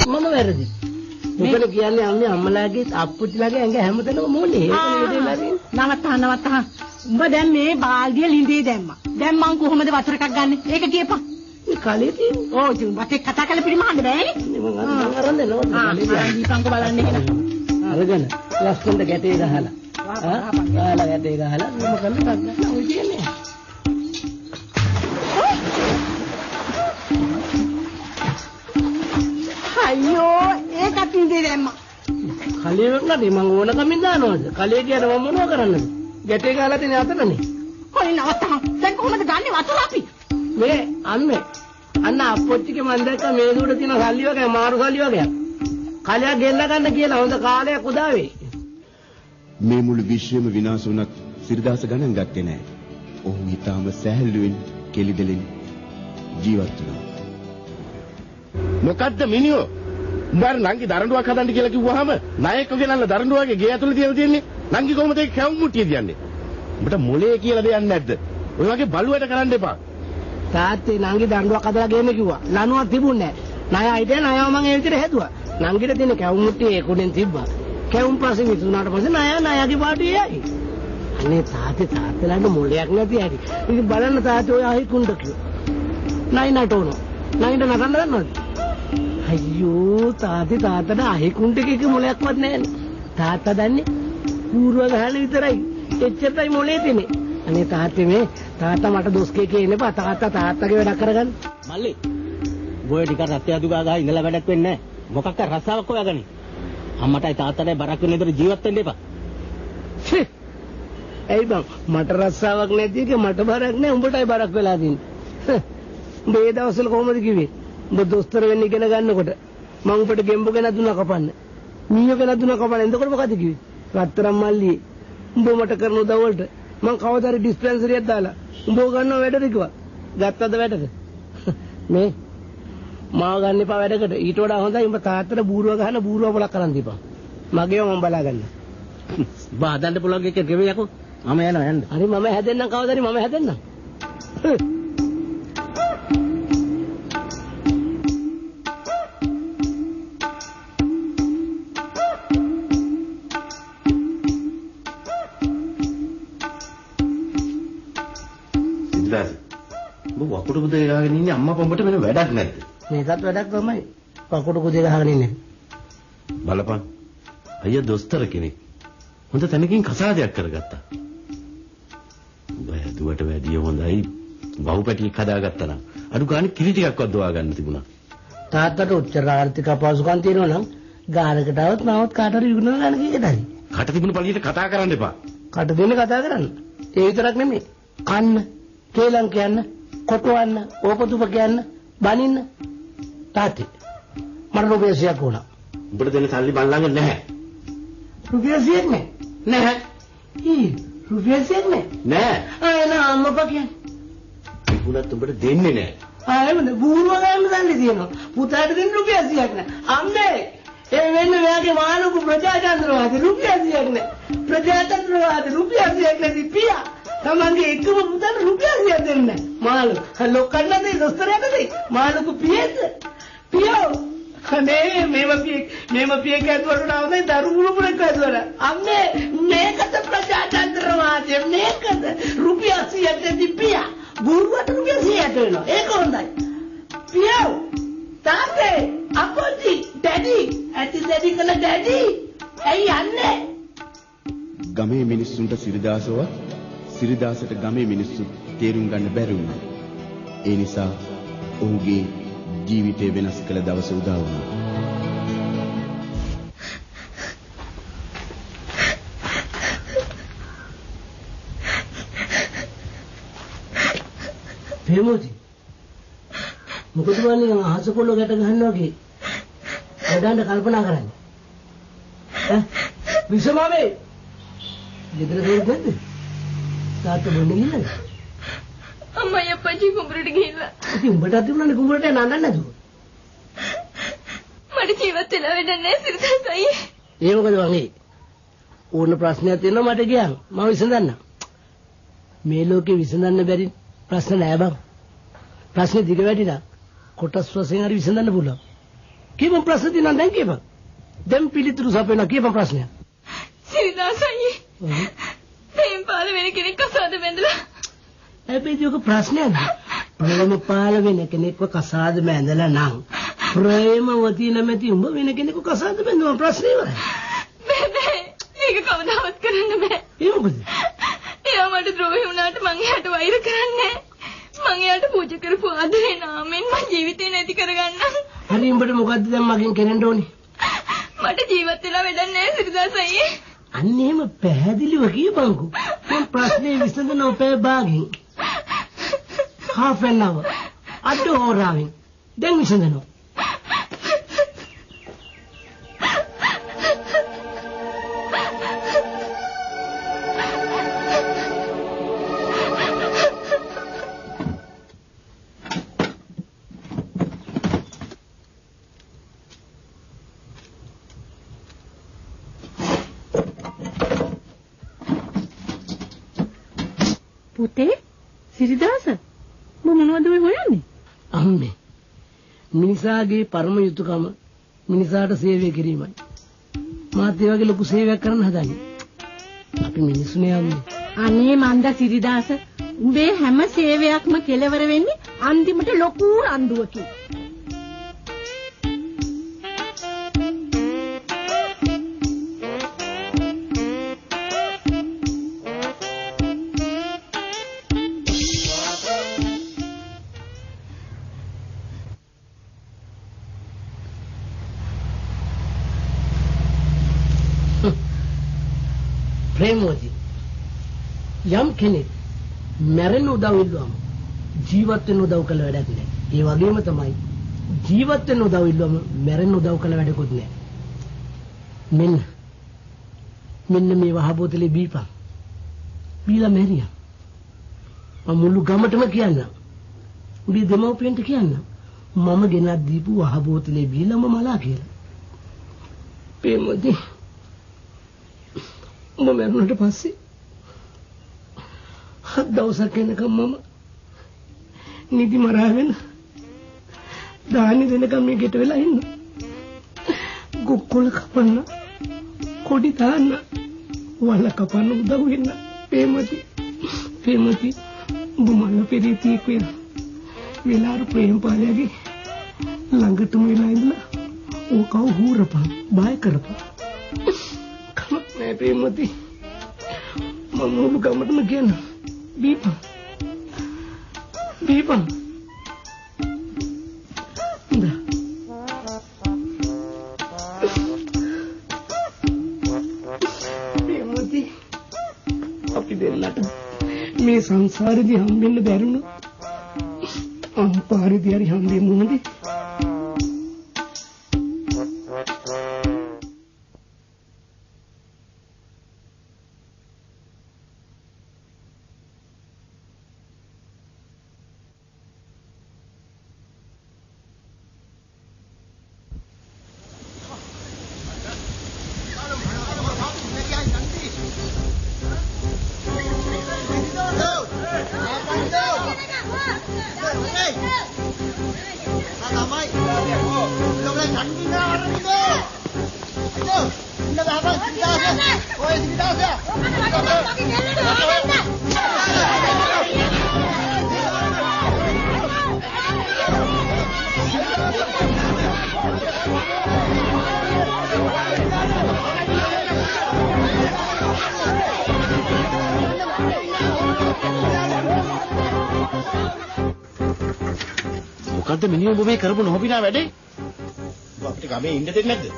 මම වැරදි. මොකද කියන්නේ අම්මේ අම්මලාගේ අප්පුච්චිලාගේ ඇඟ හැමතැනම මොලේ. ඒක නෙවෙයි. නවත්තහන් නවත්තහන්. උඹ දැන් මේ බාල්දිය ලිඳේ දැම්මා. දැන් මං කොහොමද වතුර එකක් ගන්නෙ? ඒක කියපන්. මේ කලේ තියෙන්නේ. ඔව් ඉතින් උඹත් එක්ක කතා කරලා පිරිමහන්න බෑනේ. මං අරන් දෙනවා. කලේ දීපන්කෝ බලන්න එහෙනම්. අරගෙන ලස්සනට ගැටේ ගහලා. ගහලා ගැටේ ගහලා මම කරන ටක් ගන්න ඔය කියන්නේ. අයියෝ ඒකත් ඉඳේ දැම්මා. කලේ වුණාද මං ඕන කමින් දානවද? කලේ කියන මම මොනව කරන්නද? ගැටේ ගහලා තියෙන අතටනේ. කොයි නවත්තහන්. දැන් කොහොමද ගන්නෙ වතුර අපි? මේ අන්නේ අන්න අප්පොච්චිගේ මන් දැක්ක මේ දුර තියෙන සල්ලි වගේ මාරු සල්ලි වගේ. කලයක් ගෙන්න ගන්න කියලා හොඳ කාලයක් උදා වෙයි. මේ මුළු විශ්වයම විනාශ වුණත් සිරිදාස ගණන් ගත්තේ නෑ. ඔහු ඊටාම සැහැල්ලුවෙන් කෙලිදෙලෙන් ජීවත් වුණා. මොකද්ද මිනිහෝ? උඹ අර නංගි දරඬුවක් හදන්න කියලා කිව්වහම නායකව ගෙනල්ලා දරඬුව වගේ ගේ ඇතුලේ තියලා තියෙන්නේ. නංගි කොහොමද ඒක කැවුම් මුට්ටිය තියන්නේ? උඹට මොලේ කියලා දෙයක් නැද්ද? ඔය වගේ බලු වැඩ කරන්න එපා. තාත්තේ නංගි දරඬුවක් හදලා ගේන්න කිව්වා. ලණුවක් තිබුණේ නෑ. ණය හිටියා ණයව මං ඒ විදිහට හැදුවා. නංගිට තියෙන කැවුම් මුට්ටිය ඒ කුණෙන් තිබ්බා. කැවුම් පස්සේ විසුණාට පස්සේ ණය ණයගේ පාටුවේ යයි. අනේ තාත්තේ තාත්තලාට මොලයක් නැති හැටි. ඉතින් බලන්න තාත්තේ ඔය අහි කුණ්ඩ කිව්වා. නයි නටවනවා. නයිට නටන්න දන්නවද? අයියෝ තාත්තේ තාත්තට අහි කුණ්ඩ එකක මොලයක්වත් නැහැනේ. තාත්තා දන්නේ කූරුව ගහන විතරයි. එච්චරයි මොලේ තියෙන්නේ. අනේ තාත්තේ මේ තාත්තා මට දොස් කිය කිය එන්න එපා. තාත්තා තාත්තගේ වැඩක් කරගන්න. මල්ලි ගෝය ටිකක් රස්තිය අදු ගා ගහ ඉඳලා වැඩක් වෙන්නේ නැහැ. මොකක් හරි රස්සාවක් හොයාගනි. අම්මටයි තාත්තටයි බරක් වෙන විදිහට ජීවත් වෙන්න එපා. ಛೀ. ඇයි බං මට රස්සාවක් නැති එක මට බරක් නෑ උඹටයි බරක් වෙලා තින්නේ. උඹ ඒ දවස්වල කොහොමද කිව්වේ? උඹ දොස්තර වෙන්න ඉගෙන ගන්නකොට මං උඹට ගෙම්බෝ ගෙනත් දුන්නා කපන්න. මීයෝ ගෙනත් දුන්නා කපන්න. එතකොට මොකද කිව්වේ? රත්තරන් මල්ලි උඹ මට කරන උදව් වලට මං කවදා හරි ඩිස්පෙන්සරියක් දාලා උඹව ගන්නව වැඩට කිව්වා. ගත්තද වැඩට? මේ මාව ගන්න එපා වැඩකට. ඊට වඩා හොඳයි උඹ තාත්තට බූරුව ගහන බූරුව පොලක් කරන් දීපන්. මගේව මං බලා ගන්න. උඹ හදන්න පුළුවන් එකක් ගෙවේ යකෝ. මම යනවා යන්න. හරි මම හැදෙන්නම් කවදා හරි මම හැදෙන්නම්. සිරිදාස උඹ වකුඩු කුදේ ගහගෙන ඉන්නේ අම්මා පොඹට වෙන වැඩක් නැද්ද? මේකත් වැඩක් තමයි. වකුඩු කුදේ ගහගෙන ඉන්නේ. බලපන්. අයියා දොස්තර කෙනෙක්. හොඳ තැනකින් කසාදයක් කරගත්තා. උඹ හැදුවට වැඩිය හොඳයි වහු පැටියෙක් හදාගත්තා නම් අඩු ගානේ කිරි ටිකක්වත් දොවා ගන්න තිබුණා. තාත්තට ඔච්චර ආර්ථික අපහසුකම් තියෙනවා නම් ගානකට આવත් මාවත් කාට හරි විකුණලා ගන්න කීකට හරි. කට තිබුණ පළියට කතා කරන්න එපා. කට දෙන්න කතා කරන්න. ඒ විතරක් නෙමෙයි. කන්න, කේලම් කියන්න, කොටවන්න, ඕපතුප කියන්න, බනින්න. තාත්තේ මට රුපියල් 100ක් ඕන. උඹට දෙන සල්ලි මං ළඟ නැහැ. රුපියල් 100ක් නෑ. නැහැ. ඊ රුපියල් 100ක් නෑ. නෑ. ආ එන අම්මපා කියන්නේ. තිබුණත් උඹට දෙන්නේ නෑ. ආ එහෙමද? බූරුව ගන්න සල්ලි තියෙනවා. පුතාට දෙන්න රුපියල් 100ක් නෑ. අම්මේ ඒ වෙන්නේ මෙයාගේ මානුක ප්‍රජාතන්ත්‍රවාදී රුපියල් 100ක් නෑ. ප්‍රජාතන්ත්‍රවාදී රුපියල් 100ක් නැති පියා තමන්ගේ එකම පුතාට රුපියල් 100ක් දෙන්නේ නෑ. මාළු ලොක්කන්නද දොස්තරයාටද මාළුකු පියේද? පියෝ අනේ මේව පියෙක් මේව පියෙක් ඇදුවට වඩා හොඳයි දරු මුළුමුලක් ඇදුවට. අම්මේ මේකද ප්‍රජාතන්ත්‍රවාදය මේකද රුපියල් 100ක් නැති පියා බූරුවට රුපියල් 100ක් වෙනවා. ඒක හොඳයි. පියෝ තාත්තේ අප්පච්චි ඩැඩි ඇති ඩැඩි කළ ඩැඩි ඇයි යන්නේ? ගමේ මිනිස්සුන්ට සිරිදාසවත් සිරිදාසට ගමේ මිනිස්සු තේරුම් ගන්න බැරි වුණා. ඒ නිසා ඔහුගේ ජීවිතය වෙනස් කළ දවස උදා වුණා. ප්‍රේමෝති මොකද වන්නේ අහස පොළොව ගැට ගහනවා වගේ වැඩන්න කල්පනා කරන්නේ ඈ විසමාමේ ගෙදර කවුරුත් නැද්ද? තාත්තා බොන්න ගිහිල්ලාද? අම්මයි අප්පච්චි කුඹුරට ගිහිල්ලා. ඉතින් උඹටත් තිබුණානේ කුඹුරට යන්න අඬන්නේ නැතුව. මට ජීවත් වෙලා වැඩක් නෑ සිරිදාස අයියේ. ඒ මොකද වගේ ඕන ප්‍රශ්නයක් තියෙනවා මට කියන්න. මම විසඳන්නම්. මේ ලෝකේ විසඳන්න බැරි ප්‍රශ්න නෑ බං. ප්‍රශ්නේ දිග වැඩිලා කොටස් වශයෙන් හරි විසඳන්න පුළුවන්. කියපන් ප්‍රශ්න තියෙනවා දැන් කියපන්. දැන් පිළිතුරු සපයනවා කියපන් ප්‍රශ්නය. සිරිදාස අයියේ. ප්‍රේමපාල වෙන කෙනෙක් කසාද බැඳලා. හැබැයි ඒක ප්‍රශ්නයක්. ප්‍රේමපාල වෙන කෙනෙක්ව කසාද බැඳලා නම් ප්‍රේමවතී නැමැති උඹ වෙන කෙනෙක්ව කසාද බැඳුවා ප්‍රශ්නේ ඉවරයි. බෑ බෑ. ඒක කවදාවත් කරන්න බෑ. ඒ මොකද? එයා මට ද්‍රෝහී වුණාට මං එයාට වෛර කරන්නේ නෑ. මං එයාට පූජා කරපු ආදරේ නාමෙන් මං ජීවිතේ නැති කරගන්නම්. හරි උඹට මොකද්ද දැන් මගෙන් කරන්න ඕනේ? මට ජීවත් වෙලා වැඩක් නෑ සිරිදාස අයියේ. අන්න එහෙම පැහැදිලිව කියපන්කෝ. මං ප්‍රශ්නේ විසඳන ඔපේ භාගෙන්. half an hour. අඩ හෝරාවෙන්. දැන් විසඳනවා. පුතේ සිරිදාස උඹ මොනවද ඔය හොයන්නේ? අම්මේ මිනිසාගේ පරම යුතුයකම මිනිසාට සේවය කිරීමයි. මාත් ඒ වගේ ලොකු සේවයක් කරන්න හදන්නේ. අපි මිනිස්සුනේ අම්මේ. අනේ මන්ද සිරිදාස උඹේ හැම සේවයක්ම කෙලවර වෙන්නේ අන්තිමට ලොකු රණ්ඩුවකින්. ප්‍රේමවතී යම් කෙනෙක් මැරෙන්න උදව් ඉල්ලුවම ජීවත් වෙන්න උදව් කළ වැඩක් නෑ. ඒ වගේම තමයි ජීවත් වෙන්න උදව් ඉල්ලුවම මැරෙන්න උදව් කළ වැඩකුත් නෑ. මෙන්න මෙන්න මේ වහ බෝතලේ බීපන්. බීලා මැරියා. මම මුළු ගමටම කියන්නම්. උඹේ දෙමව්පියන්ට කියන්නම්. මම ගෙනත් දීපු වහ බෝතලේ බීලාම මලා කියලා. ප්‍රේමවතී උඹ මැරුණට පස්සේ හත් දවසක් වෙනකම් මම නිදි මරාගෙන දානි දෙනකම් මේ ගෙට වෙලා ඉන්න. ගොක්කොල කපන්න, කොඩි දාන්න, වල කපන්න උදව් වෙන්න. ප්‍රේමති ප්‍රේමති උඹ මල පෙරේතෙක් වෙලා වෙලාරු ප්‍රේමපාලයාගේ ළඟටම වෙලා ඉඳලා ඕකව හූරපන්, බය කරපන්. නෑ ප්‍රේමවති මම මුළු ගමටම කියන්න බීපන් බීපන්. ඉඳා ප්‍රේමවති අපි දෙන්නට මේ සංසාරේදී හම්බෙන්න බැරුණා. අම්පාරේදී හරි හම්බෙමු නේද? මොකද්ද මිනිහ ඔබ මේ කරපු නොහොබිනා වැඩේ? ඔබ අපිට ගමේ ඉන්න දෙන්නේ නැද්ද?